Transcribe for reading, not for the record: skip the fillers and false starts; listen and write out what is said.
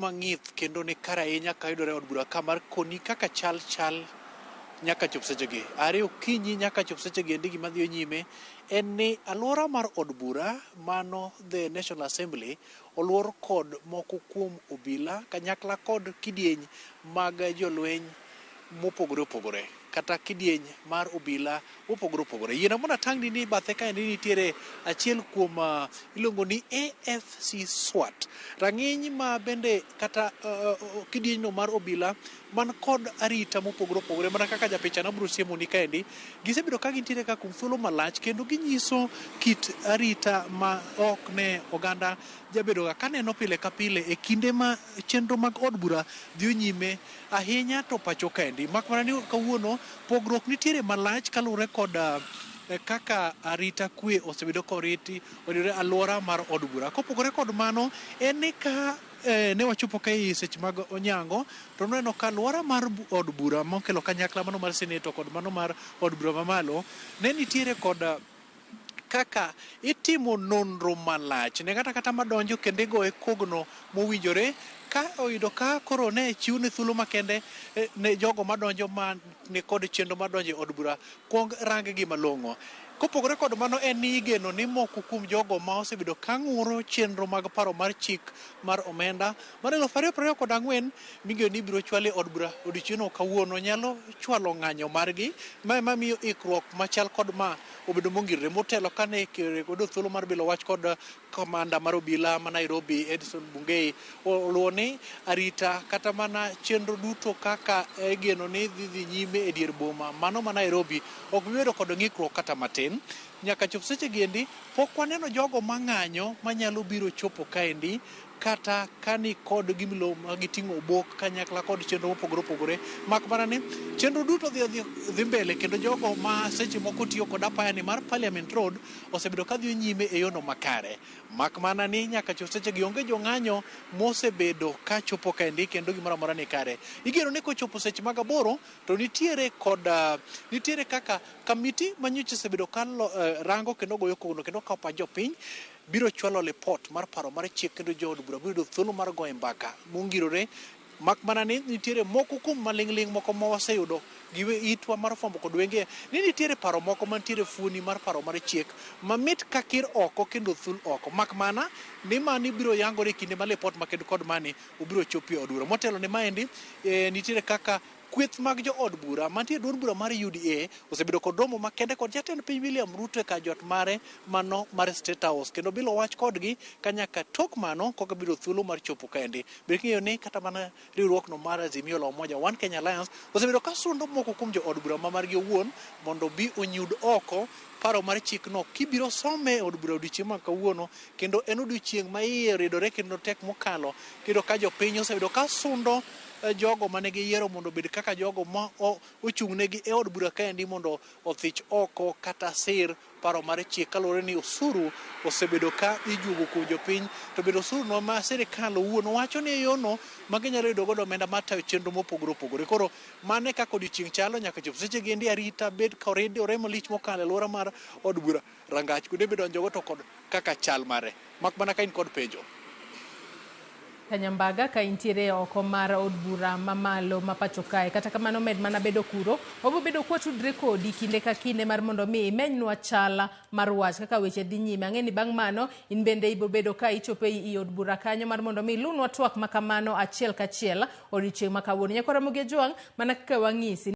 Mang'ith kendo ni kare ahinya ka yudore e od bura ka mar koni kaka chal chal nyaka chop sechegi. Are okinyi nyaka chop sechegi endi gima dhiyo nyime en ni alwora mar od bura mano the National Assembly oluor kod moko kuom obila kanyakla kod kidieny mag jolweny mopogore opogore kata kidieny mar obila mopogore opogore. Yiena mondo atang'ni ni bathe kaendi nitiere achiel kuom uh, iluongo ni AFC SWAT. Rang'iny ma bende kata uh, kidienyno mar obila man kod arita mopogore opogore mana kaka japicha na bro siemoni kaendi gisebedo ka gintiere ka kuom thuolo malach kendo ginyiso kit arita ma ok ne oganda jabedoga kaneno pile ka pile e kinde ma chenro mag od bura dhiyo nyime ahinya to pacho kaendi. Mak mana ni kawuono pogruok nitiere malach kaluwore kod kaka arita kwe osebedo koriti oyudore alwora mar od bura. Kopogore kod mano, en ni ka ne wachopo ka e seche mag onyango to nwaneno ka alwora mar od bura mokelo kanyakla mano mar senator kod mano mar od bura mamalo ne nitiere kod kaka itimo nonro malach ne ng'ato kata madonjo kendo igoye kogno mowinjore ka oyudo ka koro ne chiwne thuolo makende ne jogo madonjo ma ni kod chenro mar donjo e od bura kuong rang gi malong'o. Kopogore kod mano en ni igeno ni moko kuom jogo ma osebedo ka ng'uro chenro mag paro mar chik mar omenda mar 2024 migeno ni ibiro chwal e od bura odiochieng'no kawuono nyalo chwalo ng'anyo margi ma ema miyo ikruok machal kod ma obedo mongirore motelo kane oyudo thuolo mar bilo wach kod komanda mar obila ma Nairobi Edson Bungei oluwo ni arita kata mana chenro duto kaka igeno ni dhi dhi nyime e dier boma mano ma Nairobi ok bi bedo kod ng'ikruok kata matin. Nyaka chop seche gi endi pok waneno jogo mang'anyo manyalo biro chopo kaendi kata kani kod gimilo ma giting'o obok kanyakla kod chenro mopogore opogore mak mana ni chenro duto dhi dhi dhi mbele kendo jogo ma seche moko tiyo kod apaya ni mar Parliament Road osebedo ka dhi nyime e yono makare mak mana ni nyaka chop seche gi onge jong'anyo mosebedo ka chopo kaendi kendo gimoro amora ni kare. Igeno ni kochopo seche mag aboro to nitiere kod nitiere kaka kamiti manyocha osebedo ka rango kendo goyo kogno kendo kawo pach jopiny biro chwalo lipot mar paro mar chik kendo jood bura biro yudo thuolo mar goyo mbaka mongirore mak mana ni nitiere moko kuom maling'ling' moko ma waseyudo gi itwa mar fwambo kod wenge ni nitiere paro moko mantiere fuoni mar paro mar chik mamit ka kir oko kendo thul oko mak mana ni mani biro yangore e kinde ma lipot maked kod mani obiro chopo e od bura. Motelo ne maendi nitiere kaka Kweth mag jood bura mantie e duond bura mar UDA osebedo kod romo makende kod jatend piny William Ruto e kar jot mare mano mar State House kendo bilo wach kodgi ka nyaka tok mano koka biro thuolo mar chopo kaendi. Ber king'eyo ni kata mana riwruokno mar Azimio la Umoja One Kenya Alliance osebedo ka sundo moko kuom jood bura ma margi owuon mondo obi onyud oko paro mar chikno kibiro some e od bura odiochieng' ma kawuono kendo en odiochieng' ma iye oridore kendo tek mokalo kendo ka jopiny osebedo ka sundo jogo mane giyiero mondo obed kaka jogo ma ochung'negi e od bura kaendi mondo othich oko kata sir paro mar chik kaluwore ni osuru osebedo ka ijuogo kuom jopiny to bende osuru no ma sirikal owuon wacho ni e yono ma ginyalo yudo godo omenda mar tayo chenro mopogore opogore. Koro mano e kaka odiochieng' chalo nyaka chop seche gi endi arita bed ka oridore malich mokalo e alwora mar od bura rangach kuonde midonjogo to kod kaka chal mare. Mak mana ka in kod penjo. Kanyambaga ka intiere oko mar od bura mamalo ma pacho kae. Kata kamano med mana bedo kuro, wabiro bedo kwatudre kodi kinde ka kinde mar mondo mi imenynwa chal mar wach kaka weche dhi nyime. Ang'e ni bang' mano in bende ibiro bedo ka ichopo ei od bura kanyo mar mondo mi ilunwa twak ma kamano achiel kachiel odiochieng' ma kawuono. Nyakwar Ramogi Ajwang' mana kaka wang'isi.